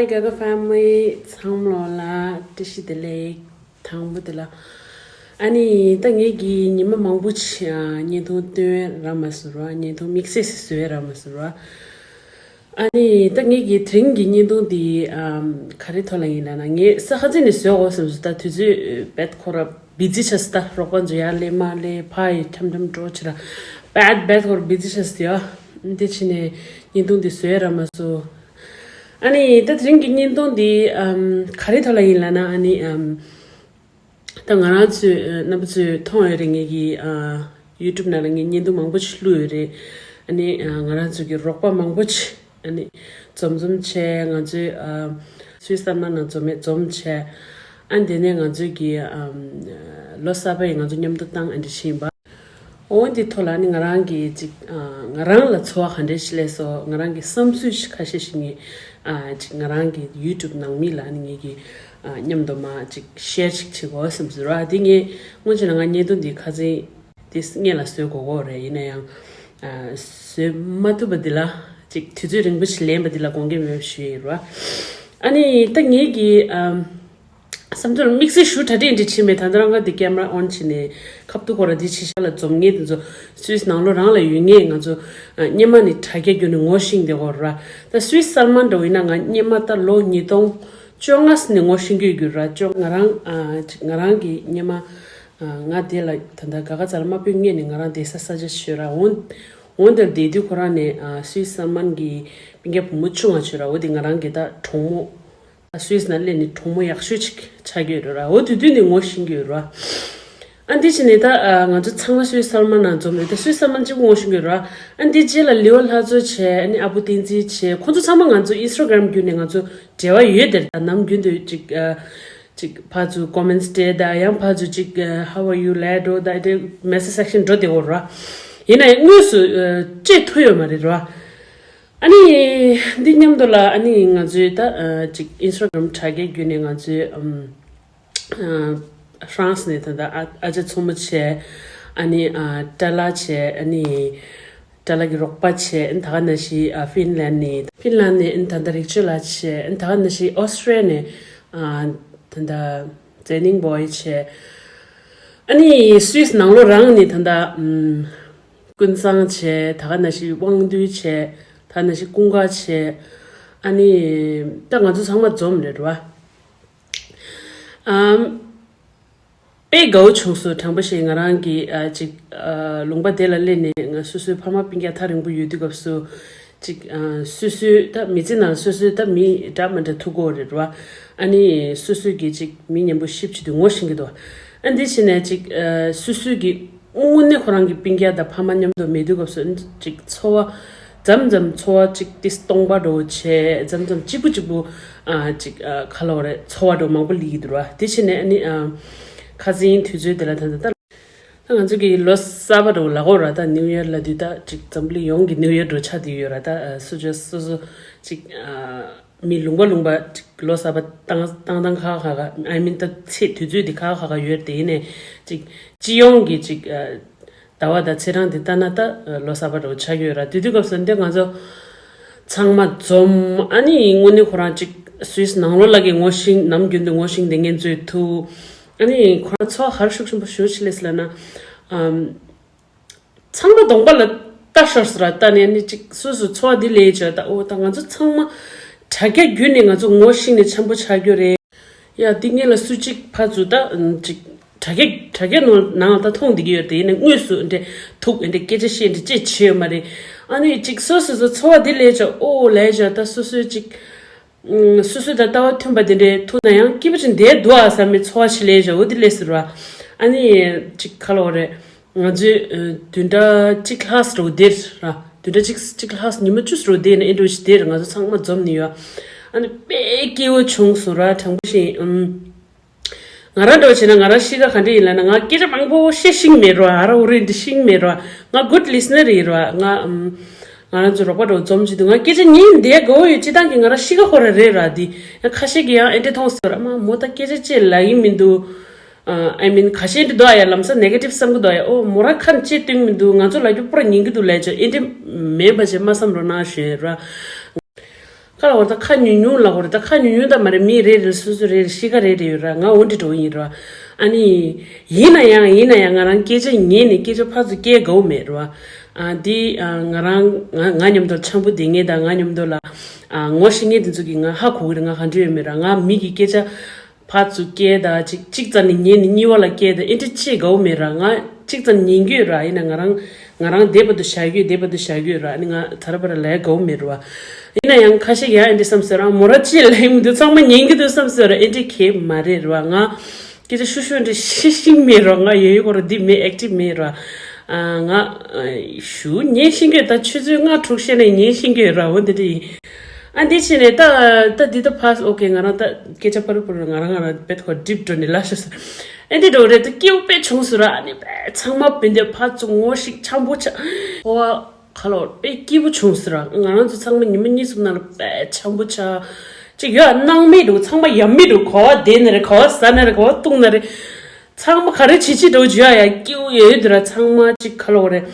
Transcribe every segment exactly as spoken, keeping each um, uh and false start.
Hi Gaga family ཚང་མ་ལ་བཀྲ་ཤིས་བདེ་ལེགས། དང་པོ་དེ་ལ། ཨ་ནི་ད་ངེད་ཀྱིས་ཉི་མ་མང་པོ་ཅིག་ཨ་བརྙན་ཐུང་སྟོན་རག་མ་སོང་ར། བརྙན་ཐུང་དམིགས་བསལ་ཞིག་བཟོས་རག་མ་སོང་ར། ཨ་ནི་ད་ངེད་ཀྱི་དེ་རིང་གི་བརྙན་ཐུང་འདི་ཨམ་ག་རེ་ཐོག་ལ་ཡིན་ལབ་ན། ངས་ས་ཁ་རྩེ་ནས་བཟོས་འོ་བསམ་སོང་། ད་དུས་ཚོད་རྦད་ཁོ་ར་བི་ཛི་ཆགས་སོང་། ད་རོགས་པ་ཚོ་ཡར་སླེབས་མར་སླེབས་ཕར་ཡི་འཁྲམ་འཁྲམ་འགྲོ་བྱས་ར། རྦད་རྦད་ཁོ་ར་བི་ཛི་ཆགས་སོང་ཡ། འདི་བྱས་ནས་བརྙན་ཐུང་འདི་བཟོས་རག་མ་སོང་། ཨ་ནི་ད་དེ་རིང་གི་བརྙན་ཐུང་འདི་ཨམ་ག་རེ་ཐོག་ལ་ཡིན་ལབ་ན། ཨ་ནི་ཨམ་ད་ང་རང་ཚོས་ཨ་རྣམ་པ་ཚོས་མཐོང་ཡོད་རེད། ངེད་ཀྱི་ཨ་ཡུ་ཊུབ་ནང་ལ་ངས་བརྙན་ཐུང་མང་པོ་ཞིག་བླུགས་ཡོད་རེད། ཨ་ནི་ཨ་ང་རང་ཚོ་གི་རོགས་པ་མང་པོ་ཞིག་ཨ་ནི་འཛོམས་འཛོམས་བྱས། ང་ཚོའི་ཨ་སུད་སི་སར་མ་ནང་འཛོམས་མེད་འཛོམས་བྱས། ཨ་ནི་དེ་ནས་ང་ཚོའི་གི་ཨམ་ལོ་གསར་པ་ཡི་ང་ཚོ་མཉམ་དུ་བཏང་ཨ་འདྲ་ཕྱིན་པ། འོ་འདི་ཐོག་ལ་ནི་ང་རང་གི་ཅིག་ཨ་ང་རང་ལ་ཚོར་བ་ག་འདྲ་ཞིག་སླེབས་སོང་། ང་རང་གི་བསམ་ཚུལ་ཞིག་ཁ་ཤས་ཤིག་ངས་ཨ་ཅིག་ང་རང་གི་ཡུ་ཊུབ་ནང་མི་ལ་ནི་ངེད་ཀྱི་ཨ་མཉམ་དུ་མ་ཅིག་ཤེར་ཞིག་བྱེད་དགོས་བསམ་ཟེར་བ། འདི་ངས་སྔོན་ཆད་ལ་ང་བརྙན་ཐུང་འདི་ཁ་སང་འདི་སྔོན་ལ་བཟོས་དགོས་ཀྱི་རེད། ཡིན་ན་ཡང་ཨ་བཟོས་མ་ཐུབ་པ་འདི་ལ་ཅིག་དུས་ཚོད་རིང་པོ་ཞིག་ལེན་པ་འདི་ལ་དགོངས་འགལ་མེད་པ་ཞུ་ཡི་རེད་བ། ཨ་ནི་ད་ངེད་ཀྱི་ཨ་བསམ་ཚུལ་དམིགས་བསལ་ཞུ་གྲ་སྒྲིག་འདི་བྱེད་མེད། ད་ལྟ་རང་ག་འདི་ཀེམ་ར་ཨོན་བྱས་ནས་ཁ་ཐུག་ཁོ་ར་འདི་ཕྱི་ཤ་ལ་འཛོམས་མཁན་དེ་ཚོ་སུད་སི་ནང་ལོགས་རང་ལ་ཡོད་མཁན་ང་ཚོ་ཨ་སྔོན་མ་ནས་དྲ་རྒྱ་བརྒྱུད་ནས་ངོ་ཤེས་བསྡད་ཡོད་ར། ད་སུད་སི་སར་མ་འདྲ་བོ་ཡིན་ན་ང་སྔོན་མ་ད་ལོ་ཉིས་སྟོང་བཅོ་ལྔ་ནས་ངོ་ཤེས་ཀྱི་ཡོད་ར། ཅོ་ང་རང་ཨ་ཅིག་ང་རང་གི་སྔོན་མ་ཨ་ང་དེ་ལ་ད་ལྟ་དགའ་དགའ་ཚལ་དམར་པོའི་སྔོན་ནས་ང་རང་བསྡད་ས་ས་ཆ་ཞིག་ཡོད་ར། འོན་འོན་ཏེ་བསྡད་དུས་ཁོ་རང་ནས་ཨ་སུད་སི་སར་མ་གི་སྤུན་ཀྱག་བུ་མོ་ཆུང་བ་ཅིག་ཡོད་ར། འོ་དེ་ང་རང་གི་ད་གྲོགས་མོ། སུད་སི་ནང་སླེབས་ནས་གྲོགས་མོ་ཡག་ཤོས་ཅིག་ཆགས་ཀྱི་ཡོད་རེད་ར། འོ་དེ་དུས་ནས་ངོ་ཤེས་ཀྱི་ཡོད་ར། ཨ་འདི་བྱས་ནས་ད་ཨ་ང་ཚོ་ཚང་མ་སུད་སི་སར་མ་ནང་འཛོམས་རེད། ད་སུད་སི་སར་མ་གཅིག་པུ་ངོ་ཤེས་ཀྱི་ཡོད་ར། ཨ་འདི་རྗེས་ལ་ལི་ཝ་ལྷ་མཚོ་བྱས། ཨ་ནི་ཨ་བུ་བསྟན་འཛིན་བྱས། ཁོང་ཚོ་ཚང་མ་ང་ཚོ་ཨིན་སི་ཊ་གྷ་རམ་བརྒྱུད་ནས་ང་ཚོ་འབྲེལ་བ་ཡོད་དེ། ད་ནམ་རྒྱུན་དུ་ཅིག་ཨ་ཅིག་ཕར་ཚུར་ཀོ་མེན་ཊི་སྤྲད། ད་ཡང་ཕར་ཚུར་ཅིག་ཨ་how are you ལབ་འགྲོ། ད་དེ་མེ་སེ་ཇི་སེག་ཤན་འགྲོ་བསྡད་ཡོད་ར། ཡིན་ན་ཡང་དངོས་སུ་ཨ་བཅར་ཐུབ་ཡོད་མ་རེད་ར། ཨ་ནི་འདི་མཉམ་དུ་ལ་ཨ་ནི་ང་ཚོའི་ད་ཨ་ཅིག་ཨིན་སི་ཊ་གྷ་རམ་དྲ་རྒྱ་བརྒྱུད་ནས་ང་ཚོའི་ཨམ་ཨ་ཧྥ་རན་སི་ནས་ད་ལྟ་ཨ་ཨ་ཅག་མཚོ་མོ་བྱས། ཨ་ནི་ཨ་ཏྲ་ལ་བྱས། ཨ་ནི་ཏྲ་ལ་གི་རོགས་པ་བྱས། ཨ་ནི་ད་ག་ནང་བཞིན་ཨ་ཧྥིན་ལན་ནས་ཧྥིན་ལན་ནས་ཨ་ནི་ད་ལྟ་རིག་ཆོས་ལགས་བྱས། ཨ་ནི་ད་ག་ནང་བཞིན་ཨོ་སི་ཀྲི་ཡ་ནས་ཨ་ད་ལྟ་ཛེ་ནིང་བོའི་བྱས། ཨ་ནི་སུད་སི་ནང་ལོགས་རང་ནས་ད་ལྟ་ཨམ། ཀུན་བཟང་བྱས། ད་ག་ནང་བཞིན་དབང་འདུས་བྱས། ད་ག་ནང་བཞིན་ཀུན་དགའ་བྱས། ཨ་ནི་ད་ང་ཚོ་ཚང་མ་འཛོམས་རེད་བ། ཨམ། དཔེ་དགའ་བོ་བྱུང་སོང་། དྲང་པོ་བཤད། ང་རང་གི་ཨ་ཅིག་ཨ་ལུང་པ་དེ་ལ་སླེབས་ནས་ང་སོ་སོའི་ཕ་མ་སྤུན་ཀྱག་ཐག་རིང་པོ་ཡོད་དུས་སྐབས་སུ་ཅིག་ཨ་སོ་སོའི་ད་མི་ཚེ་ནང་སོ་སོའི་ད་མི་འདྲ་མི་འདྲ་ཐུག་གི་ཡོད་རེད་བ། ཨ་ནི་སོ་སོའི་གི་ཅིག་མི་མཉམ་པོ་གཤིབ་བྱེད་དུས་ངོ་ཤེས་ཀྱི་འདུག་ཨ་འདི་བྱས་ནས་ཅིག་ཨ་སོ་སོའི་གི་དངོས་གནས་ཁོ་རང་གི་སྤུན་ཀྱག་དང་ཕ་མ་མཉམ་དུ་མེད་དུས་སྐབས་སུ་ཅིག་ཚོར་བ་མཚམས་མཚམས་ཚོར་བ་ཅིག་ཏིས་སྟོང་པ་འདྲ་བོ་བྱས། མཚམས་མཚམས་གཅིག་པུ་གཅིག་པུ་ཨ་ཅིག་ཨ་ག་ལབ་དགོས་རེད། ཚོར་བ་འདྲ་བོ་མང་པོ་སླེབས་ཀྱི་འདུག་ར། དེ་བྱས་ནས་ཨ་ནི་ཨ་ཁ་སང་དུས་ཚོད་དེ་ལ་ད་ལྟ་ད་ད་ང་ཚོ་གི་ལོ་གསར་པ་འདྲ་བོ་ལབ་དགོས་ར། ད་ནིའུ་ཡར་ལབ་དུས་ད་ཅིག་འཛམ་གླིང་ཡོངས་ཀྱི་ནིའུ་ཡར་འདྲ་བོ་ཆགས་བསྡད་ཡོད་ར། ད་ཨ་སོ་སོ་སོ་སོ་ཅིག་ཨ་མི་ལུང་པ་ལུང་པ་ཅིག་ལོ་གསར་པ་བཏང་བཏང་སྟངས་ཁག་ཁག་ཁག་ཨ་མིན་ད་ཚེས་དུས་ཚོད་འདི་ཁག་ཁག་ཁག་ཡོད་རེད། དེ་ཡིན་ནའི་ཅིག་སྤྱི་ཡོངས་ཀྱི་ཅིག་ཨ་ཟླ་བ་དང་ཚེས་གྲངས་འདི་ལྟ་ན་ད་ཨ་ལོ་གསར་པ་འདྲ་བོ་ཆགས་ཀྱི་ཡོད་ར། དེ་དུས་སྐབས་སུ་འདི་ང་ཚོ་ཚང་མ་འཛོམས། ཨ་ནི་དངོས་གནས་ཁོ་རང་ཅིག་སུད་སི་ནང་ལོགས་ལ་གི་ངོ་ཤེས་ནམ་རྒྱུན་དུ་ངོ་ཤེས་བསྡད་མཁན་ཚོའི་ཐུག་ཨ་ནི་ཁོ་རང་ཚོར་བ་ག་རེ་ཤུགས་ཆེན་པོ་ཞེ་པོ་ཅིག་སླེབས་སོང་ལབ་ན། ཨམ། ཚང་མ་གདོང་པ་ལ་ལྟ་ཤར་སོང་ར། ལྟ་ནས་ནི་ཅིག་སོ་སོ་ཚོར་བ་འདི་སླེབས་བྱས། ད་འོ་ད་ང་ཚོ་ཚང་མ་དྲ་རྒྱ་བརྒྱུད་ནས་ང་ཚོ་ངོ་ཤེས་ནས་འཆམ་པོ་ཆགས་རྒྱུ་རེད། ཡ་འདི་སྔོན་ལ་སུ་གཅིག་ཕར་ཚུར་ད་ཅིག་དྲ་རྒྱ་དྲ་རྒྱ་ནང་ནང་ལ་ད་མཐོང་བསྡད་ཀྱི་ཡོད་རེད། དེ་ཡིན་ན་དངོས་སུ་འདྲེ་ཐུག་འདྲེ་སྐད་ཆ་བཤད་འདྲེ་ཅེས་བྱས་ཡོད་མ་རེད། ཨ་ནི་ཅིག་སོ་སོ་སོ་ཚོར་བ་འདི་སླེབས་བྱས། ཨོ་ལས་བྱས་ད་སོ་སོའི་ཅིག་སོ་སོ་དང་ལྟ་བ་མཐུན་པ་དེ་འདྲའི་ཐུག་ན་ཡང་སྐྱིད་པོ་ཅིག་བསྡད་འདུག་ཨ་བསམ་པའི་ཚོར་བ་ཞིག་སླེབས་བྱས། འོ་དེ་སླེབས་སོང་ར། ཨ་ནི་ཅིག་ག་ལབ་དགོས་རེད། ང་ཚོས་ཨ་བདུན་ཕྲག་གཅིག་ལྷག་ཙམ་འདིར་ར། བདུན་ཕྲག་གཅིག་གཅིག་ལྷག་ཙམ་ཉི་མ་བཅུ་ཙམ་འདིར་ནས་ཨེ་འགྲོ་ཞིག་འདིར་ང་ཚོ་ཚང་མ་འཛོམས་ནས་ཡོད། ཨ་ནི་དཔེ་སྐྱིད་པོ་བྱུང་སོང་ར། དྲང་པོ་བཤད་ཨམ། ང་རང་འདྲ་བོ་བྱས་ན་ང་རང་གཤིས་ཀ་ག་འདྲ་ཡིན་ལབ་ན། ང་སྐད་ཆ་མང་པོ་བཤད་ཤེས་མེད་ར། ཨ་ར་འུ་རེ་འདི་ཤེས་མེད་ར། ང་གུཌ་ལི་སི་ནར་ཡིན་ར། ང་ཨམ། ང་རང་ཚོ་རོགས་པ་འདྲ་བོ་འཛོམས་བྱེད་དུས་ང་སྐད་ཆ་ཉན་བསྡད་དགའ་བོ་ཡོད། སྤྱིར་བཏང་གི་ང་རང་གཤིས་ཀ་ཁོ་ར་རེད་ར། འདི་ཡང་ཁ་ཤས་ཀྱིས་ཡང་ཨེ་འདྲ་མཐོང་སོང་ར། མ་མོ་ད་སྐད་ཆ་ཅིག་ལབ་ཀྱི་མི་འདུག་ཨ་མིན་ཁ་ཤས་འདི་འདུག་ཨ་ཡ། ལམ་སང་ནེ་གེ་ཊིབ་བསམ་གི་འདུག་ཨ་ཡ། ཨོ་མོ་རང་ཁ་ནས་ཅི་སྟོན་མི་འདུག་ང་ཚོ་ལབ་རྒྱུ་པུ་ར་ཉན་གི་འདུག་ལབ་བྱས། ཨེ་འདྲ་མེད་པ་བྱས་མ་བསམ་རོགས་གནང་ཞུ་ཡ་ར། ཁ་ལ་བར་ད་ཁ་ཉུང་ཉུང་ལ་བར་ད་ཁ་ཉུང་ཉུང་ད་མ་རེད། མི་རེ་རེ་སོ་སོ་རེ་རེ་གཤིས་ཀ་རེ་རེ་ཡོད་ར། ང་འོ་འདྲ་འགྲོ་གི་ཡིན་ར། ཨ་ནི་ཡིན་ན་ཡང་ཡིན་ན་ཡང་ང་རང་སྐད་ཆ་ཉན་ནས་སྐད་ཆ་ཕར་ཚུར་སྐྱེལ་དགའ་བོ་མེད་ར། ཨ་འདི་ཨ་ང་རང་ང་ང་མཉམ་དུ་འཆམ་པོ་བསྡད་མཁན་དང་ང་མཉམ་དུ་ལ་ཨ་ངོ་ཤེས་མཁན་དེ་ཚོ་གིས་ང་ཧ་གོ་གི་རེད། ང་ག་འདྲ་ཡོད་མེད་ར། ང་མི་གི་སྐད་ཆ་ཕར་ཚུར་སྐྱེལ་ད་ཅིག་ཅིག་ཙམ་ནས་ཉན་ནས་གཉིས་པ་ལ་སྐྱེལ་ད་ཨེ་འདྲ་བྱེད་དགའ་བོ་མེད་ར། ང་ཅིག་ཙམ་ཉན་གྱི་ཡོད་ར། ཡིན་ན་ང་རང་ང་རང་བསྡད་པ་དུ་བཞག་གི་ཡོད། བསྡད་པ་དུ་བཞག་གི་ཡོད་ར། ཨ་ནི་ང་ད་ར་པ་ར་ལས་དགའ་བོ་མེད་ར་བ། ཡིན་ན་ཡང་ཁ་ཤས་ཡང་ཨེ་འདྲ་བསམ་སོང་ར། མོ་ར་ཅི་ལ་ཡིན་མི་འདུག་ཚང་མ་ཉན་གྱི་འདུག་བསམ་སོང་ར། ཨེ་འདྲ་གས་མ་རེད་ར་བ། ང་སྐད་ཆ་ཤུ་ཤུ་འདྲ་ཤི་ཤིང་མེད་ར། ང་ཡོད་ཡོད་སྐོར་འདི་མེད་ཨེག་ཊིབ་མེད་ར། ཨ་ང་ཨ་ཞུ་ཉན་ཤེས་ཀྱི་ཡོད། ད་ཆུ་ཚོད་ལྔ་དྲུག་བཤད་ནས་ཉན་ཤེས་ཀྱི་ཡོད་ར། འོ་འདི་འདྲ་ཡིན། ཨ་འདི་བྱས་ནས་ད་ད་འདི་ད་ཕ་ཨོ་ཀེ། ང་རང་ད་སྐད་ཆ་ཕ་རུ་ཕ་རུ་ང་རང་ང་རང་བེད་ཁོ་ཌིབ་འགྲོ་ནས་ལ་ཤོར་སོང་། ཨེ་འདི་འགྲོ་རེད། ད་སྐྱིད་པོ་དཔེ་བྱུང་སོང་ར། ཨ་ནི་བེད་ཚང་མ་བེད་འདི་ཕ་ཚོ་ངོ་ཤེས་འཆམ་པོ་ཆགས། ཧོ་ཁ་ལོ་དཔེ་སྐྱིད་པོ་བྱུང་སོང་ར། ང་རང་ཚོ་ཚང་མ་ཉི་མ་གཉིས་གསུམ་ནང་ལ་དཔེ་འཆམ་པོ་ཆགས། ཅིག་ཡོད་སྣང་མེད་འདུག་ཚང་མ་ཡ་མེད་འདུག་ག་བ་བསྡད་ན་རེད། ག་བ་ཟ་ན་རེད། ག་བ་བཏུང་ན་རེད། ཚང་མ་ག་རེ་བྱེད་ཅི་འགྲོ་བྱོས་ཡ་ཡ་སྐྱིད་པོ་ཡོད་འདུག་ར། ཚང་མ་ཅིག་ཁ་ལོ་རེད།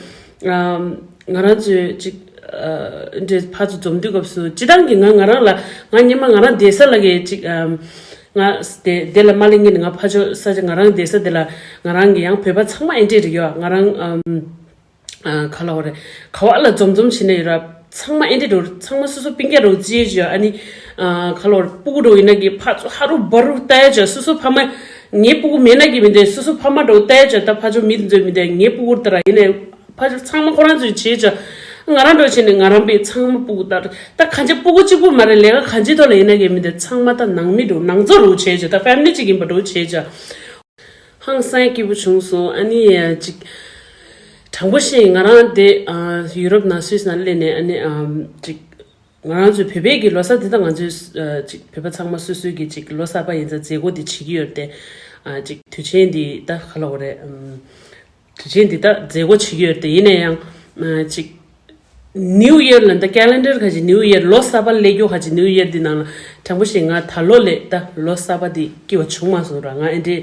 ཨམ། ང་རང་ཚོས་ཅིག་ཨ་འདྲེ་ཕར་ཚུར་འཛོམས་དུས་སྐབས་སུ་སྤྱི་བཏང་གི་ང་ང་རང་ལ་ང་སྔོན་མ་ང་རང་བསྡད་ས་ལ་གི་ཅིག་ཨམ། ང་དེ་དེ་ལ་མ་སླེབས་སྔོན་ང་ཕར་ཕྱོགས་ས་ཆ་ང་རང་བསྡད་ས་དེ་ལ་ང་རང་གི་ཡང་བོད་པ་ཚང་མ་ཨེ་འདྲེ་རེད་ཡོད། ང་རང་ཨམ། ཨ་ག་ལ་བ་རེད། ག་བ་ལ་འཛོམས་འཛོམས་བྱེད་ན་ཡོད་ར། ཚང་མ་ཨེ་འདྲེ་འགྲོ། ཚང་མ་སོ་སོ་སྤུན་ཀྱག་འགྲོ་ཅེས་བྱོས། ཨ་ནི་ཨ་ག་ལ་བ་རེད། སྤུ་གུ་འགྲོ་ཡིན་ན་གི་ཕར་ཚུར་ཧ་རུ་བ་རུ་ལྟ་ཡ་བྱོས། སོ་སོ་ཕ་མ་ངའི་སྤུ་གུ་མེད་ན་གི་མི་འདུག་སོ་སོ་ཕ་མ་འགྲོ་ལྟ་ཡ་བྱོས། ད་ཕར་ཕྱོགས་མི་དེ་ཚོས་མི་འདུག་ངའི་སྤུ་གུ་ལྟ་ར་ཡིན་ནའི་ཕར་ཕྱོགས་ཚང་མ་ཁོ་རང་ཚོས་བྱེད་བྱོས། ང་རང་འགྲོ་བྱས་ནས་ང་རང་པས་ཚང་མ་སྤུ་གུ་ལྟ་ར། ད་གང་ཅི་སྤུ་གུ་གཅིག་པུ་མ་རེད། ལས་ཀ་གང་ཅི་ཐོག་ལ་ཡིན་ན་གི་མི་འདུག་ཚང་མ་ད་ནང་མི་འགྲོ་ནང་ཚོ་རུ་བྱེད་བྱོས། ད་ཕེ་མི་ལི་གཅིག་ཡིན་པ་འགྲོ་བྱེད་བྱོས། ཧང་སང་སྐྱིད་པོ་བྱུང་སོང་། ཨ་ནི་ཅིག་དྲང་པོ་བཤད་ང་རང་དེ་ཨ་ཡུ་རོབ་ནང་སུད་སི་ནང་སླེབས་ནས་ཨ་ནི་ཨམ་ཅིག་ང་རང་ཚོའི་བོད་པའི་གི་ལོ་གསར་དེ་ད་ང་ཚོའི་ཨ་ཅིག་བོད་པ་ཚང་མ་སོ་སོའི་གི་ཅིག་ལོ་གསར་པ་ཡིན་ཙང་མཛད་སྒོ་དེ་བྱེད་ཀྱི་ཡོད་རེད་དེ། ཨ་ཅིག་དུས་ཆེན་འདི་ད་ག་ལ་བ་རེད། ཨམ་དུས་ཆེན་འདི་ད་མཛད་སྒོ་བྱེད་ཀྱི་ཡོད་རེད་དེ། ཡིན་ན་ཡང་ཨ་ཅིག་ནིའུ་ཡར་ལ་ད་ཀེ་ལེན་ཌར་ཁ་ཅིག་ནིའུ་ཡར་ལོ་གསར་པ་སླེབས་རྒྱུ་ཁ་ཅིག་ནིའུ་ཡར་འདི་ནང་ལ་དྲང་པོ་བཤད་ང་ད་ལོ་ལས་ད་ལོ་གསར་པ་འདི་སྐྱིད་པ་བྱུང་མ་སོང་ར། ང་ཨེ་འདྲེ་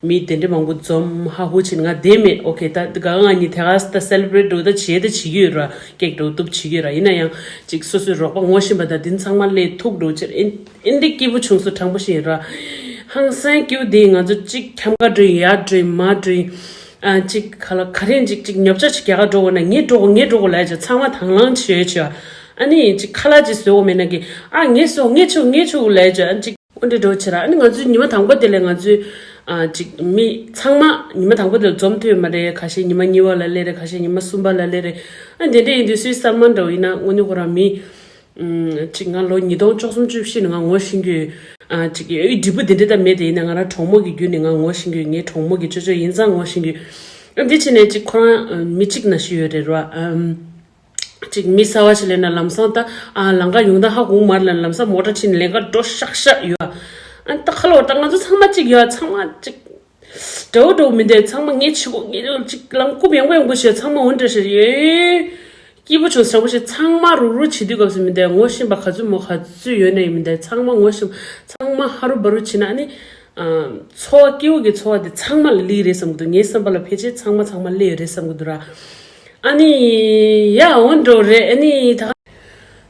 མི་དེ་འདྲེ་མང་པོ་འཛོམས་ཧ་ཧུ་ཕྱིན་ང་བསྡད་མེད། ཨོ་ཀེ་ད་དགའ་ང་གཉིས་དེ་ག་ད་སེ་ལི་བྲེ་ཊི་འགྲོ་ད་བྱེད་ད་བྱེད་ཀྱི་ཡོད་ར། ཀེག་འགྲོ་གཏུབ་བྱེད་ཀྱི་ཡོད་ར། ཡིན་ན་ཡང་ཅིག་སོ་སོའི་རོགས་པ་ངོ་ཤེས་པ་ད་འདི་ཚང་མ་སླེབས་ཐུག་འགྲོ་ཕྱིར་ཨེ་འདྲེ་སྐྱིད་པོ་བྱུང་སོང་། དྲང་པོ་བཤད་ར། ཧང་སང་སྐྱིད་པོ་འདི་ང་ཚོ་ཅིག་འཁྱམ་ག་འགྲོ་ཡ་འགྲོ་མ་འགྲོ། ཨ་ཅིག་ག་ལ་ག་རེ་ཅིག་ཅིག་ཉོ་ཆ་ཅིག་རྒྱག་ག་འགྲོ་དགོས་ན་ངས་འགྲོ་དགོས་ངས་འགྲོ་དགོས་ལབ་ཅིག་ཚང་མ་དང་བླངས་བྱེད་བྱེད། ཨ་ནི་ཅིག་ཁ་ལག་ཅིག་བཟོ་དགོས་མེད་ན་གི་ཨ་ངས་བཟོ་ངས་བྱུག་ངས་བྱུག་ལབ་ཅིག་ཨ་ཅིག་འོ་འདྲ་འགྲོ་བྱེད་ར། ཨ་ནི་ང་ཚོའི་ཉི་མ་དང་པོ་དེ་ལས་ང་ཚོའི་ཨ་ཅིག་མི་ཚང་མ་ཉི་མ་དང་པོ་དེ་ལ་འཛོམས་ཐུབ་ཡོད་མ་རེད། ཁ་ཤས་ཉི་མ་གཉིས་པ་ལ་སླེབས་རེད། ཁ་ཤས་ཉི་མ་གསུམ་པ་ལ་སླེབས་རེད། ཨ་དེ་འདྲ་ཡིན་དུས་སུའི་གསར་མ་འདྲ་བོ་ཡིན་ན་དངོས་གནས་ཁོ་རང་མི་ཅིག་ང་ལོ་ཉིས་སྟོང་བཅུ་གསུམ་བཅུ་བཞི་ནས་ང་ངོ་ཤེས་ཀྱི་ཡོད། ཨ་ཅིག་ཡོད་འབྲས་བུ་དེ་འདྲ་ད་མེད་དེ། ཡིན་ན་ང་རང་གྲོགས་མོ་གི་བརྒྱུད་ནས་ང་ངོ་ཤེས་ཀྱི་ཡོད། ངའི་གྲོགས་མོ་གི་ཅོ་ཅོ་ཡིན་ཙང་ངོ་ཤེས་ཀྱི་ཡོད། ཨ་འདི་བྱས་ནས་ཅིག་ཁོ་རང་མི་གཅིག་ན་ཤི་ཡོད་རེད་ར། ཨམ་ཅིག་མི་གསར་བ་ཞིག་སླེབས་ན་ལམ་སང་ད་ཨ་ལམ་ཁ་ཡོང་ད་ཧ་གོ་མ་རེད་ལ་ལམ་སང་མོ་ཊ་ཁྲིད་ནས་ལམ་ཁ་འགྲོ་ཤག་ཤག་ཡོད། ཨ་ད་ཁ་ལོ་ད་ང་ཚོ་ཚང་མ་གཅིག་ཡོད། ཚང་མ་གཅིག་འདྲ་བོ་འདྲ་བོ་མི་འདུག་ཚང་མ་ངས་བྱེད་དགོས་ངས་ཅིག་ལམ་རྐུབ་ཡངས་པོ་ཡངས་པོ་བྱས་ཚང་མ་འོ་འདྲ་ཞིག་ཡོད། སྐྱིད་པོ་བྱུང་ཟེར་བ་ཞིག་ཚང་མ་རུག་རུག་བྱེད་དུས་སྐབས་སུ་མི་འདུག་ངོ་ཤེས་པ་ག་ཚོད་མོ་ག་ཚོད་ཡོད་ན་ཡང་མི་འདུག་ཚང་མ་ངོ་ཤེས་ཚང་མ་ཧ་རུ་བ་རུ་བྱེད་ན་ཨ་ནི། ཚོར་བ་སྐྱིད་པོ་གི་ཚོར་བ་དེ་ཚང་མ་ལ་སླེབས་རེད་བསམ་གི་འདུག་ངའི་བསམ་པ་ལ་ཕལ་ཆེར་ཚང་མ་ཚང་མ་སླེབས་ཡོད་རེད་བསམ་གི་འདུག་ར། ཨ་ནི་ཡ་འོ་འགྲོ་རེད། ཨ་ནི་ད།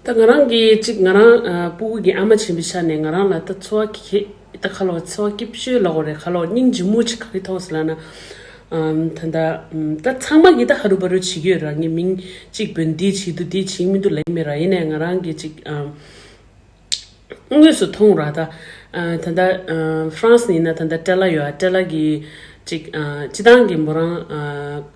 ད་ང་རང་གི་ཅིག་ང་རང་ཨ་སྤུ་གུ་གི་ཨ་མ་ཆེན་པོའི་ཆ་ནས་ང་རང་ལ་ད་ཚོར་བ་གི་ད་ཁ་ལོ་ཚོར་བ་སྐྱིད་ཤོས་ལ་གོ་རེད། ཁ་ལོ་སྙིང་རྗེ་མོ་ཅིག་ག་རེ་མཐོང་སོང་ལབ་ན། ཨམ་ད་ད་ཨམ་ད་ཚང་མ་གི་ད་ཧ་རུ་བ་རུ་བྱེད་ཀྱི་ཡོད་ར། ངས་མིང་གཅིག་བོས་འདི་བྱེད་འདུག་འདི་བྱེད་མི་འདུག་ལབ་ཀྱི་མེད་ར། ཡིན་ནའི་ང་རང་གི་ཅིག་ཨམ་དངོས་སུ་མཐོང་ར། ད་ཨ་ད་ད་ཨ་ཧྥ་རན་སི་ནས་ཡིན་ན་ད་ད་སྟེ་ལ་ཡོད། ཨ་སྟེ་ལ་གི་ཅིག་ཨ་སྤྱི་བཏང་གི་མོ་རང་ཨ།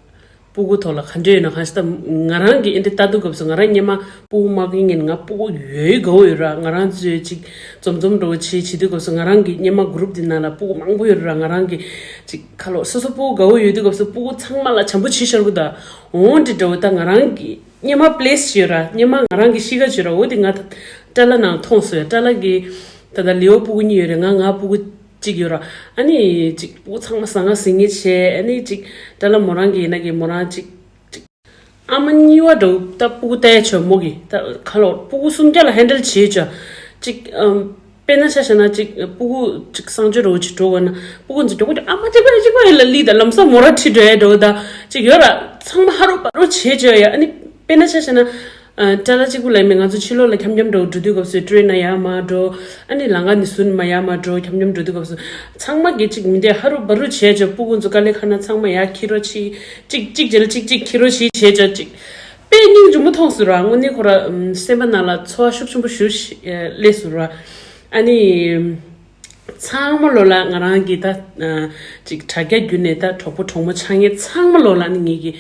སྤུ་གུ་ཐོག་ལ་ག་འདྲ་ཡོད་ན། གང་ཞིག་ད་ང་རང་གིས་ཨེ་འདྲ་ལྟ་དུས་སྐབས་སུ་ང་རང་སྔོན་མ་སྤུ་གུ་མ་སྐྱེས་སྔོན་ང་སྤུ་གུ་ཡོད་དགའ་བོ་ཡོད་ར། ང་རང་ཚོས་ཅིག་འཛོམས་འཛོམས་འདྲ་བོ་བྱེད་བྱེད་དུས་སྐབས་སུ་ང་རང་གི་སྔོན་མ་གུ་རུབ་དེ་ནང་ལ་སྤུ་གུ་མང་པོ་ཡོད་ར། ང་རང་གི་ཅིག་ཁ་ལོ་སོ་སོ་སྤུ་གུ་དགའ་བོ་ཡོད་དུས་སྐབས་སུ་སྤུ་གུ་ཚང་མ་ལ་བྱམས་པོ་བྱེད་ཤར་གི་ད། འོང་འདྲ་འདྲ་བོ་ད་ང་རང་གི་སྔོན་མ་པི་ལེ་སི་ཡོད་ར། སྔོན་མ་ང་རང་གི་གཤིས་ཀ་ཡོད་ར། འོ་དེ་ང་ད་ཏྲ་ལ་ནང་མཐོང་སོང་ཡ། ཏྲ་ལ་གི་ད་ད་ལེའོ་སྤུ་གུ་གཉིས་ཡོད་རེད། ང་ང་སྤུ་གུ་གཅིག་ཡོད་ར། ཨ་ནི་ཅིག་སྤུ་གུ་ཚང་མ་ཟང་ངེ་ཟིང་ངེ་བྱས། ཨ་ནི་ཅིག་ཏྲ་ལ་མོ་རང་གི་ཡིན་ན་གི་མོ་རང་ཅིག་ཅིག་ཨ་མ་གཉིས་པ་འདྲ་བོ་ད་སྤུ་གུ་ལྟ་ཡ་བྱོས་མོ་གི་ད་ཁ་ལོ་སྤུ་གུ་སུམ་བརྒྱ་ལ་ཧེན་ཌལ་བྱེད་བྱོས། ཅིག་ཨམ་དཔེར་ན་ཆ་བཞག་ན་ཅིག་སྤུ་གུ་ཅིག་གསང་སྤྱོད་འདྲ་བོ་ཅིག་འགྲོ་དགོས་ན་སྤུ་གུ་ཚོ་མགྱོགས་པོ་ཅིག་ཨ་མ་གཅིག་པ་གཅིག་པ་ཡིན་ལ་ལི་ད་ལམ་སང་མོ་ར་ཁྲིད་འགྲོ་ཡ་འདྲ་བོ་ད་ཅིག་ཡོད་ར། ཚང་མ་ཧ་རུ་བ་རུ་བྱེད་བྱོས་ཡ། ཨ་ནི་དཔེར་ན་ཆ་བཞག་ན། ཨ། ཏྲ་ལ་གཅིག་པུ་ལ་མི་ང་ཚོ་ཕྱི་ལོགས་ལ་འཁྱམ་འཁྱམ་འགྲོ་འགྲོ་དུས་སྐབས་སུ་ཊེན་ན་ཡར་མར་འགྲོ། ཨ་ནི་ལམ་ཁ་ནས་ཟུར་མར་ཡར་མར་འགྲོ། འཁྱམ་འཁྱམ་འགྲོ་དུས་སྐབས་སུ་ཚང་མ་གི་གཅིག་མི་འདི་ཧ་རུ་བ་རུ་བྱས་བྱས། སྤུ་གུ་ཚོ་དཀའ་ལས་ཁག་ན་ཚང་མ་ཡར་འཁྱེར་རོགས་གྱིས། གཅིག་གཅིག་རྗེས་ལ་གཅིག་གཅིག་འཁྱེར་རོགས་གྱིས་བྱས་བྱས། གཅིག་དཔེ་སྙིང་རྗེ་མོ་མཐོང་སོང་ར། དངོས་གནས་ཁོ་ར་སེམས་པ་ནང་ལ་ཚོར་བ་ཤུགས་ཆེན་པོ་ཞིག་སླེབས་སོང་ར། ཨ་ནི། ཚང་མ་ལོ་ལ་ང་རང་གི་ད་ཅིག་དྲ་རྒྱ་བརྒྱུད་ནས་ད་གྲོགས་པོ་གྲོགས་མོ་ཆགས་མཁན་ཚང་མ་ལོ་ལ་ནི་ངེད་ཀྱི་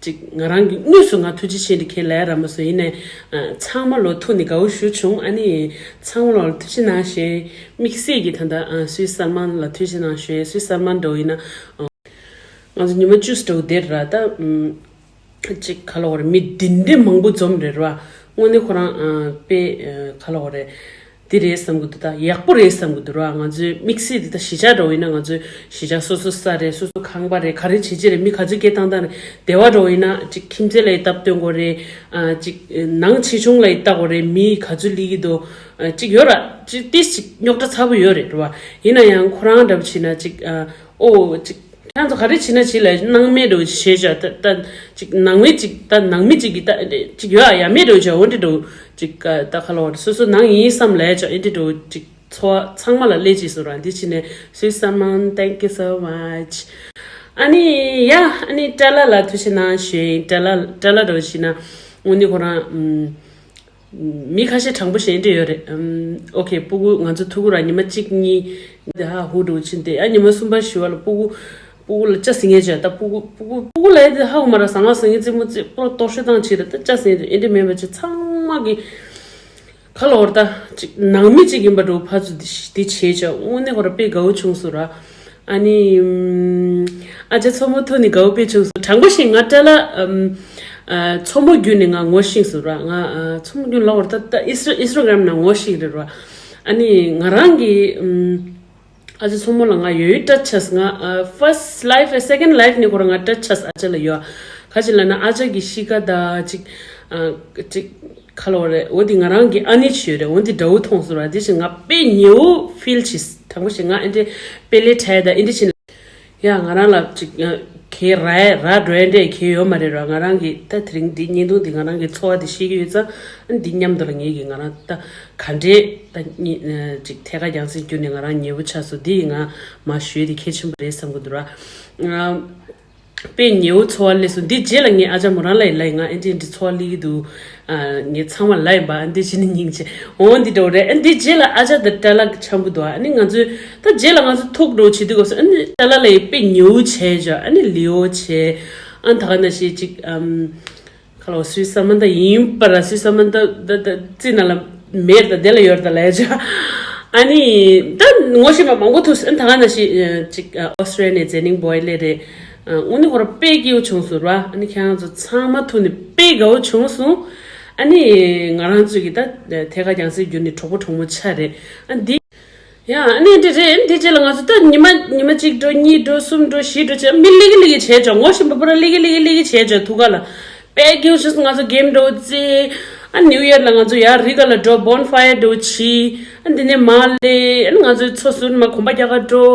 ཅིག་ང་རང་གི་དངོས་སུ་ང་ཐུགས་རྗེ་ཆེ་འདི་ཁས་ལེན་ར་མ་སོང་། ཡིན་ནའི་ཚང་མ་ལོ་ཐུག་ནས་དགའ་བོ་ཞུ་བྱུང་། ཨ་ནི་ཚང་མ་ལོ་ལ་ཐུགས་རྗེ་གནང་ཞེས། དམིགས་བསལ་གྱི་ད་ལྟ་སུད་སི་སལ་མན་ལ་ཐུགས་རྗེ་གནང་ཞེས། སུད་སི་སལ་མན་འདྲ་བོ་ཡིན་ན་ང་ཚོ་ཉི་མ་བཅུ་ཙམ་འདྲ་བོ་བསྡད་ར། ད། ཅིག་ག་ལ་བ་རེད། མི་འདི་འདྲའི་མང་པོ་འཛོམས་རེད་ར། དངོས་གནས་ཁོ་རང་དཔེ་ག་ལ་བ་རེད། འདི་རེད་བསམ་གི་འདུག་ད་ཡག་པོ་རེད་བསམ་གི་འདུག་ར། ང་ཚོའི་དམིགས་བསལ་འདི་ད་གཞིས་ཆགས་འདྲ་བོ་ཡིན་ན་ང་ཚོའི་གཞིས་ཆགས་སོ་སོ་ས་རེད། སོ་སོ་ཁང་པ་རེད། ག་རེ་བྱེད་ཅི་རེད། མི་ག་ཚོད་སྐད་བཏང་བཏང་རེད། སྡེ་བ་འདྲ་བོ་ཡིན་ན་ཅིག་ཁྱིམ་མཚེས་ལ་ཡི་སྟབས་སྟོན་དགོས་རེད། ཅིག་ནང་ཆེ་ཆུང་ལ་ཡི་ལྟ་དགོས་རེད། མི་ག་ཚོད་སླེབས་ཀྱི་འདུག་ཅིག་ཡོད་ར། ཅིག་ཏིས་ཅིག་རྙོག་དྲ་ཚ་པོ་ཡོད་རེད་ར། ཡིན་ན་ཡང་ཁོ་རང་འདྲ་བོ་བྱས་ན་ཅིག་ཨོ་ཅིག་ཁྱེད་ཚོ་ག་རེ་བྱེད་ན་བྱེད་ལ། སྣང་མེད་འགྲོ་བྱེད་བྱ། ད་ད་ཅིག་ནང་མི་ཅིག་ད་ནང་མི་ཅིག་གིས་ད་ཅིག་ཡོད་ཨ། ཡ་མེད་འགྲོ་བྱ། འོ་འདྲ་འགྲོ་ཅིག་ད་ཁ་ལོ་སོ་སོ་ནང་ཡིན་བསམ་ལས་བྱ། ཨེ་འདྲ་འགྲོ་ཅིག་ཚོ་ཚང་མ་ལ་སླེབས་ཅིག་སོ་ར། འདི་ཕྱི་ནས་སུད་སི་སལ་མན། Thank you so much། ཨ་ནི་ཡ་ཨ་ནི་ཏྲ་ལ་ལ་ཐུགས་རྗེ་གནང་ཞུ་ཡིན། ཏྲ་ལ་ཏྲ་ལ་འགྲོ་བྱེད་ན་དངོས་གནས་ཁོ་རང་ཨམ། མི་ཁ་ཤས་དྲང་པོ་ཞེ་འདྲ་ཡོད་རེད། ཨམ། ཨོ་ཁེ། སྤུ་གུ་ང་ཚོ་ཐུག་གུ་ར་ཉི་མ་གཅིག་གཉིས་དེ་ཧ་ཧུ་འགྲོ་ཕྱིན་ཏེ། ཨ་ཉི་མ་གསུམ་པ་བཞི་པ་ལ་སྤུ་གུ་སྤུ་གུ་ལ་ལྕགས་ཟིན་ངེས་བྱས། ད་སྤུ་གུ་སྤུ་གུ་སྤུ་གུ་ལ་དེ་ཧ་ཧུ་མ་ར་ཟ་ང་ཟ་ངེས་རྩེད་མོ་རྩེ་པོ་ལ་གཏོར་ཤོད་བཏང་ཕྱིན་རེད། ད་ལྕགས་ཟིན་ཨེ་འདྲ་མེད་པ་ཅིག་ཚང་མ་གི་ཁ་ལོ་བར་ད་ཅིག་ནང་མི་ཅིག་ཡིན་པ་འགྲོ་ཕ་ཚོ་དེ་བྱས་བྱས། དངོས་གནས་ཁོ་ར་དཔེ་དགའ་བོ་བྱུང་སོང་ར། ཨ་ནི། ཨ་ཅག་མཚོ་མོ་ཐུག་ནི་དགའ་བོ་དཔེ་བྱུང་སོང་། དྲང་པོ་ཞིག་ང་ཏྲ་ལ་ཨམ། ཨ། མཚོ་མོ་བརྒྱུད་ནས་ང་ངོ་ཤེས་སོང་ར། ང་ཨ། མཚོ་མོ་བརྒྱུད་ལ་བར་ད་ད་ཨིས་ཨིས་ཊ་གྷ་རམ་ནང་ངོ་ཤེས་རེད་ར། ཨ་ནི་ང་རང་གི་ཨམ། ཨ་ཅག་མཚོ་མོ་ལ་ང་ཡོད་ཡོད་ཏྲ་ཆས། ང་ཨ། first life second life ནས་ཁོ་རང་ང་ཏྲ་ཆས་ཨ་ཅག་ལ་ཡོད། ག་ཅི་ལ་ན་ཨ་ཅག་གི་གཤིས་ཀ་ད་ཅིག་ཨ། ཅིག་ཁ་ལོ་རེད། འོ་འདི་ང་རང་གི་ཨ་ནེ་ཆོས་རེད། འོ་འདི་འདྲ་བོ་མཐོང་སོང་ར། དེ་བཞིན་ང་དཔེ་ཉེ་བོ་ཕིལ་བྱས། དྲང་པོ་ཞིག་ང་ཨེ་འདྲེ་དཔེ་ལས་ཁྲལ་དང་ཨེ་འདྲེ་ཕྱིན། ཡ་ང་རང་ལ་ཅིག་གའི་ར་ར་འགྲོ་ཡ་འདྲེ་གའི་ཡོད་མ་རེད་ར། ང་རང་གི་ད་དེ་རིང་འདི་བརྙན་ཐུང་འདི་ང་རང་གི་ཚོར་བ་འདི་བཤད་ཀྱི་ཡོད་ཙང་། འདི་མཉམ་དུ་ལ་ངེད་ཀྱི་ང་རང་ད་ག་འདྲེ་ད་ཅིག་ཐད་ཀར་རྒྱང་སྲིང་བརྒྱུད་ནས་ང་རང་ཉེ་བོ་ཆགས་སོང་། འདི་ང་མ་ཞུས་འདི་གལ་ཆེན་པོ་རེད་བསམ་གི་འདུག་ར། དཔེ་ཉེ་བོ་ཚོར་བ་སླེབས་སོང་། འདི་རྗེས་ལ་ངས་ཨ་ཅག་མོ་རང་ལ་ཡི་ལ་ཡི་ང་ཨེ་འདྲེ་འདི་ཚོར་བ་སླེབས་ཀྱི་འདུག་ཨ། ངས་ཚང་མ་ལ་ཡི་པ་འདི་བྱས་ནས་སྙིང་རྗེ། འོ་འདི་འདྲ་བོ་རེད། ཨ་འདི་རྗེས་ལ་ཨ་ཅག་དང་ཏྲ་ལ་གི་འཆམ་པོ་འདུག་ཨ་ནི་ང་ཚོས་ད་རྗེས་ལ་ང་ཚོ་ཐུག་འགྲོ་བྱེད་དུས་སྐབས་སུ་ཨ་ནི་ཏྲ་ལ་ལ་ཡི་དཔེ་ཉེ་བོ་བྱས་བྱ། ཨ་ནི་ལི་ཨོ་བྱས། ཨ་ད་ག་ན་ཞིག་ཅིག་ཨམ། ཁ་ལོ་སུད་སི་མན་ད་ཡིན་པ་ར། སུད་སི་མན་ད་ད་ད་རྩི་ན་ལ་མེར་ད་དེ་ལ་ཡོར་ད་ལ་ཡ་ཅག་ཨ་ནི་ད་ངོ་ཤེས་པ་མང་པོ་ཐུག་སོང་། ད་ག་ན་ཞིག་ཅིག་ཨོ་སི་ཊྲེ་ལི་ཡ་ནས་ཛེ་ནིང་བོའི་ལེ་རེད། དངོས་གནས་ཁོ་ར་དཔེ་སྐྱིད་པོ་བྱུང་སོང་ར། ཨ་ནི་ཁྱེད་རང་ཚོ་ཚང་མ་ཐུག་ནས་དཔེ་དགའ་བོ་བྱུང་སོང་། ཨ་ནི་ང་རང་ཚོ་གི་ད་ཐད་ཀར་རྒྱང་སྲིང་བརྒྱུད་ནས་གྲོགས་པོ་གྲོགས་མོ་ཆགས་རེད། ཨ་འདི། ཡ་ཨ་ནི་འདི་རེད། འདི་རྗེས་ལ་ང་ཚོ་ད་ཉི་མ་ཉི་མ་གཅིག་འགྲོ་གཉིས་འགྲོ་གསུམ་འགྲོ་བཞི་འགྲོ་བྱས། མི་ལི་གི་ལི་གི་བྱས་ཅོ། ངོ་ཤེས་པ་པོ་ར་ལི་གི་ལི་གི་ལི་གི་བྱས་ཅོ། ཐུག་ག་ལ་དཔེ་སྐྱིད་པོ་བྱུང་སོང་། ང་ཚོ་གེམ་འགྲོ་རྩེ། ཨ་ནིའུ་ཡར་ལ་ང་ཚོ་ཡར་རི་ག་ལ་འགྲོ། བོན་ཕ་ཡར་འགྲོ་བྱས། ཨ་འདི་ནས་མར་ལེ། ཨ་ནི་ང་ཚོའི་ཚོ་ཟུར་མ་གོམ་པ་རྒྱག་ག་འགྲོ།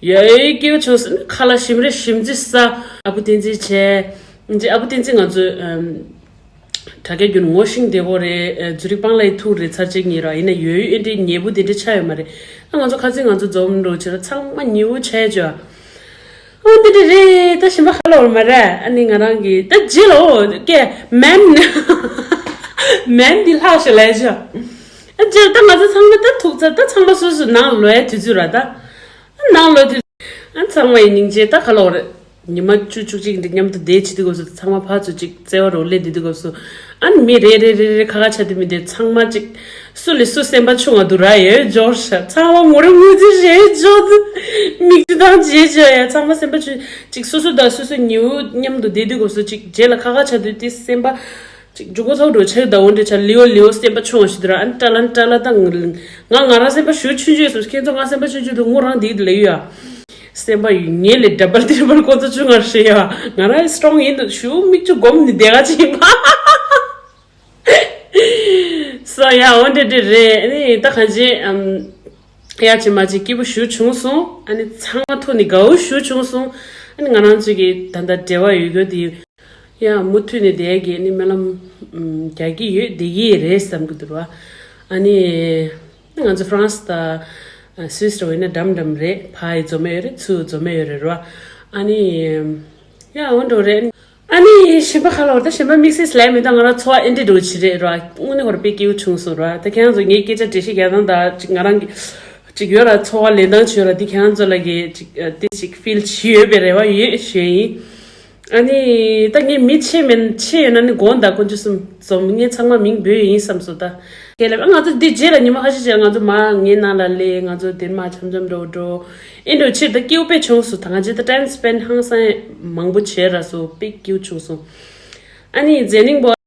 ཡ་ཨེ་སྐྱིད་པོ་བྱུང་སོང་། ཁ་ལག་ཞིམ་རེ་ཞིམ་ཅིག་ཟ། ཨ་བུ་བསྟན་འཛིན་བྱས། ཨ་བུ་བསྟན་འཛིན་ང་ཚོའི་ཨམ། དྲ་རྒྱ་བརྒྱུད་ངོ་ཤེས་བདེ་བོ་རེད། ཨ་ཛུ་རིག་སྤང་ལ་ཡི་ཐུག་རེད། ཚར་གཅིག་གཉིས་ར། ཡིན་ན་ཡོད་ཡོད་ཨེ་འདྲའི་ཉེ་པོ་དེ་འདྲ་ཆགས་ཡོད་མ་རེད། ཨ་ང་ཚོ་ཁ་སང་ང་ཚོ་འཛོམས་འགྲོ་བྱས་ར་ཚང་མ་ཉེ་བོ་ཆགས་ཅོ། ཨ་འདི་འདྲ་རེད། ད་ཞིམ་པ་ཧ་ལོ་བར་མ་རེད། ཨ་ནི་ང་རང་གི་ད་རྗེས་ལ་ཨོ་ཀེ་མན་མན་འདི་ལྷག་ཤོག་ལས་ཅོ། ཨ་རྗེས་ལ་ད་ང་ཚོ་ཚང་མ་ད་ཐུག་ཚར། ད་ཚང་མ་སོ་སོ་ནང་ལོག་ཡ་དུས་ཚོད་ར། ད་ནང་ལོག་དུས། ཨ་ཚང་མ་ཡི་སྙིང་རྗེ་ད་ཁ་ལོ་རེད། ཉི་མ་བཅུ་བཅུ་གཅིག་འདི་མཉམ་དུ་བསྡད་བྱེད་དུས་སྐབས་སུ་ཚང་མ་ཕར་ཚུར་ཅིག་བརྩེ་བ་རོགས་སླེབས་བསྡད་དུས་སྐབས་སུ། ཨ་ནི་མི་རེ་རེ་རེ་རེ་ཁ་ཁ་ཆགས་དུས་མི་དེ་ཚང་མ་ཅིག་སུ་ལས་སུ་སེམས་པ་ཆུང་བ་འདུག་ར། ཡོད་འབྱོར་ཤ་ཚང་མ་ངོ་རེ་ངོ་ཚེ་རེ་འཇོག་ཏུ་མིག་ཆུ་དང་བརྗེད་བྱ་ཡ། ཚང་མ་སེམས་པ་ཆུང་ཅིག་སོ་སོ་དང་སོ་སོ་ཉེ་བོ་མཉམ་དུ་བསྡད་དུས་སྐབས་སུ་ཅིག་རྗེས་ལ་ཁ་ཁ་ཆགས་དུས་དེ་སེམས་པ། ཅིག་འཇུག་སྒོ་ཚོགས་འགྲོ་ཆེ་ཟླ་འོ་འདྲེ་ཆ་ལིའོ་ལིའོ་སེམས་པ་ཆུང་བ་ཞིག་འདུག་ར། ཨ་ནི་ཏྲ་ལ་ཏྲ་ལ་ད་ང་ང་རང་སེམས་པ་ཞུ་ཆུང་ཆུང་སོང་། ཁྱེད་ཚོ་ང་སེམས་པ་ཆུང་ཆུང་འདུག་ངོ་རང་འདི་ལ་ཡོད་ཡ། སེམས་པ་ཡོད་ངེས་ལས་འདྲ་པར་དེ་པར་ཀོ་ཚོ་ཆུང་ང་ཤེས་ཡ། ང་རང་སི་ཊོང་ཡིན་འདུག་ཞུ་མིག་ཆུ་སྒོམ་ནི་བསྡད་ག་ཅིག་ཡིན་པ། སོ་ཡ་འོ་འདྲེ་འདྲེ་རེད། ཨ་ནི་ད་གང་ཅི་ཨམ། ཡ་ཅི་མ་ཅི་སྐྱིད་པོ་ཞུ་བྱུང་སོང་། ཨ་ནི་ཚང་མ་ཐུག་ནི་དགའ་བོ་ཞུ་བྱུང་སོང་། ཨ་ནི་ང་རང་ཚོ་གི་ད་ལྟ་འབྲེལ་བ་ཡོད་རྒྱུ་དེ། ཡ་མུ་མཐུད་ནས་བསྡད་ཀྱི་ནི་སྨོན་ལམ་རྒྱག་གི་ཡོད། བསྡད་ཀྱི་རེད་བསམ་གྱི་འདུག་ར། ཨ་ནི་ང་ཚོ་ཧྥ་རན་སི་དང་སུད་སི་འདྲ་བོ་ཡིན་ན་འགྲམ་འགྲམ་རེད། ཕར་ཡི་འཛོམས་ཡོད་རེད། ཚུར་འཛོམས་ཡོད་རེད་ར། ཨ་ནི་ཡ་འོ་འགྲོ་རེད། ཨ་ནི་གཞན་པ་ག་ལ་བར་ད་གཞན་པ་དམིགས་བསལ་ལབ་མི་འདུག་ང་རང་ཚོར་བ་ཨེ་འདྲ་འདྲ་བོ་ཅིག་རེད་ར། དངོས་གནས་ཁོ་རང་དཔེ་སྐྱིད་པོ་བྱུང་སོང་ར། ད་ཁྱེད་རང་ཚོ་ངའི་སྐད་ཆ་འགྲེལ་བཤད་རྒྱག་སྟངས་དང་ཅིག་ང་རང་གི་ཅིག་ཡོད་ར། ཚོར་བ་ལེན་སྟངས་བྱོས་ར། འདི་ཁྱེད་རང་ཚོ་ལ་གི་ཅིག་ཨ་ཏི་ཅིག་ཕིལ་བྱེད་ཡོད་པའི་རེ་བ་ཡོད་ཞུ་ཡིན། ཨ་ནི་ད་ངས་མི་ཆེ་མིན་ཆེ་ཡོད་ན་ནི་དགོངས་དག་དཀོན་མཆོག་གསུམ་འཛོམས་ངས་ཚང་མ་མིང་འབོད་ཡིན་བསམ་སོང་ད། ཁས་ལེན་ང་ཚོ་འདི་རྗེས་ལ་ཉི་མ་ཁ་ཤས་རྗེས་ལ་ང་ཚོ་མ་ངའི་ནང་ལ་སླེབས། ང་ཚོ་དེ་མ་འཆམ་འཆམ་འགྲོ་འགྲོ་ཨེ་འགྲོ་ཕྱིར་ད་སྐྱིད་པོ་དཔེ་བྱུང་སོང་། ད་ང་ཚོ་ད་ཊའིམ་སི་པེན་ཌི་ཧང་སང་མང་པོ་བྱས་ར་སོ་དཔེ་སྐྱིད་པོ་བྱུང་སོང་། ཨ་ནི་ཛེ་ནིང་པོ།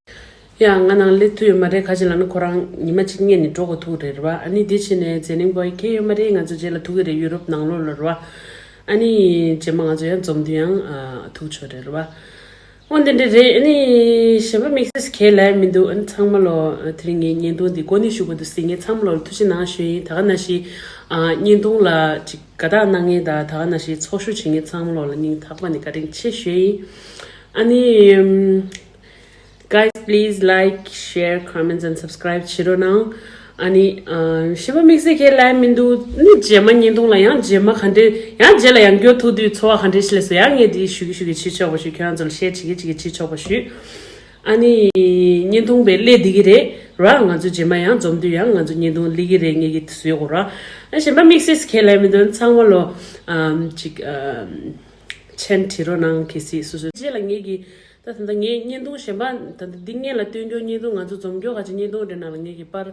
ཡ་ང་ནང་སླེབས་ཐུབ་ཡོད་མ་རེད། ག་ཅི་ལབ་ན་ཁོ་རང་ཉི་མ་གཅིག་སྔོན་ནས་འགྲོ་དགོས་ཐུག་རེད་ར་བ། ཨ་ནི་དེ་ཕྱིན་ནས་ཛེ་ནིང་པོ་ཡི་ཁེལ་ཡོད་མ་རེད། ང་ཚོ་རྗེས་ལ་ཐུག་གི་རེད། ཡུ་རོབ་ནང་ལོགས་ལ་ར་བ། ཨ་ནི་རྗེས་མ་ང་ཚོ་ཡང་འཛོམས་དུས་ཡང་ཨ་ཐུག་ཆོག་རེད་ར་བ། འོ་འདི་འདྲ་རེད། ཨ་ནི་གཞན་པ་དམིགས་བསལ་གང་ཡང་ལབ་མི་འདུག་ཨ་ནི་ཚང་མ་ལོ་དེ་རིང་ངའི་བརྙན་ཐུང་འདི་གོ་གནས་ཞུ་བ་འདུག་ཟེར། ངས་ཚང་མ་ལོ་ལ་ཐུགས་རྗེ་གནང་ཞུ་ཡིན། ད་ག་ནང་བཞིན་ཨ་བརྙན་ཐུང་ལ་ཅིག་དགའ་རྟགས་གནང་མཁན་དང་ད་ག་ནང་བཞིན་ཚོགས་ཞུགས་བྱེད་མཁན་ཚང་མ་ལོ་ལ་སྙིང་ཐག་པ་ནས་བཀའ་དྲིན་ཆེ་ཞུ་ཡིན། ཨ་ནི་ཨམ། Guys, please like, share, comments and subscribe བྱེད་རོགས་གནང་། ཨ་ནི་ཨ་གཞན་པ་དམིགས་བསལ་གང་ཡང་ལབ་མི་འདུག་ནི་རྗེས་མ་བརྙན་ཐུང་ལ་ཡང་རྗེས་མ་ག་འདྲས་ཡང་རྗེས་ལ་ཡང་བསྐྱར་ཐུག་དུས་ཚོར་བ་ག་འདྲས་ཤིག་སླེབས་སོང་ཡང་ངས་འདི་ཞུ་གི་ཞུ་གི་བྱེད་ཆོག་པ་ཞུ། ཁྱོད་རང་ཚོ་ལ་ཤེར་བྱེད་ཀྱི་བྱེད་ཀྱི་བྱེད་ཆོག་པ་ཞུ། ཨ་ནི་བརྙན་ཐུང་དཔེ་སླེབས་བསྡད་ཀྱི་རེད་ར། ང་ཚོ་རྗེས་མ་ཡང་འཛོམས་དུས་ཡང་ང་ཚོ་བརྙན་ཐུང་སླེབས་ཀྱི་རེད། ངས་ཀྱི་བཟོས་གོ་ར། ཨ་གཞན་པ་དམིགས་བསལ་གང་ཡང་ལབ་མི་འདུག་ཚང་མ་ལོ་ཨམ་ཅིག་ཨམ་མཆན་བྲིས་རོགས་གནང་། གལ་སྲིད་སོ་སོ་རྗེས་ལ་ངས་ཀྱི་ད་ད་ལྟ་ངའི་བརྙན་ཐུང་གཞན་པ་ད་ལྟ་འདི་སྔོན་ལ་སྟོན་རྒྱུ་བརྙན་ཐུང་ང་ཚོ་འཛོམས་རྒྱུ་ག་ཅིག་བརྙན་ཐུང་རེད། ནང་ལ་ངས་ཀྱི་པར་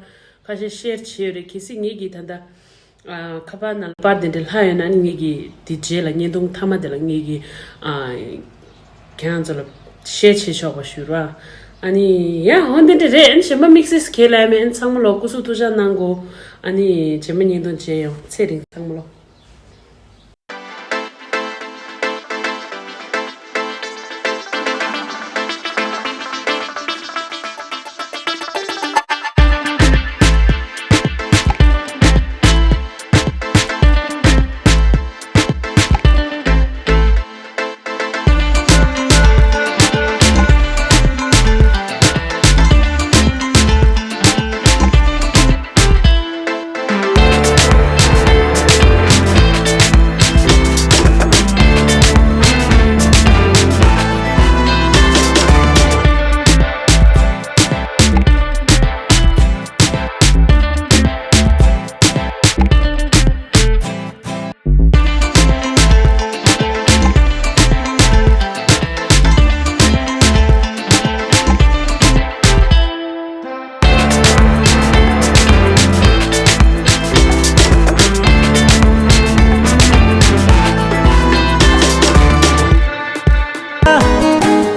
ཁ་ཤས་ཤེར་བྱས་ཡོད་རེད། གལ་སྲིད་ངས་ཀྱི་ད་ལྟ་ཨ་ཁ་པར་ནང་ལ་པར་དེ་འདྲ་ལྷག་ཡོད་ན་ནི་ངས་ཀྱི་དེ་རྗེས་ལ་བརྙན་ཐུང་མཐའ་མ་དེ་ལ་ངས་ཀྱི་ཨ་ཁྱེད་རང་ཚོ་ལ་ཤེར་བྱེད་ཆོག་པ་ཞུ་ར། ཨ་ནི་ཡ་འོ་འདི་འདྲ་རེད། ཨ་ནི་གཞན་པ་དམིགས་བསལ་གང་ཡང་ལབ་མེད། ཨ་ནི་ཚང་མ་ལོ་སྐུ་གཟུགས་ཐུགས་ཅག་གནང་གོ། ཨ་ནི་རྗེས་མ་བརྙན་ཐུང་མཇལ་ཡོང་། ཚེ་རིང་ཚང་མ་ལོ།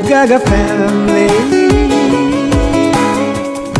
Gaga family.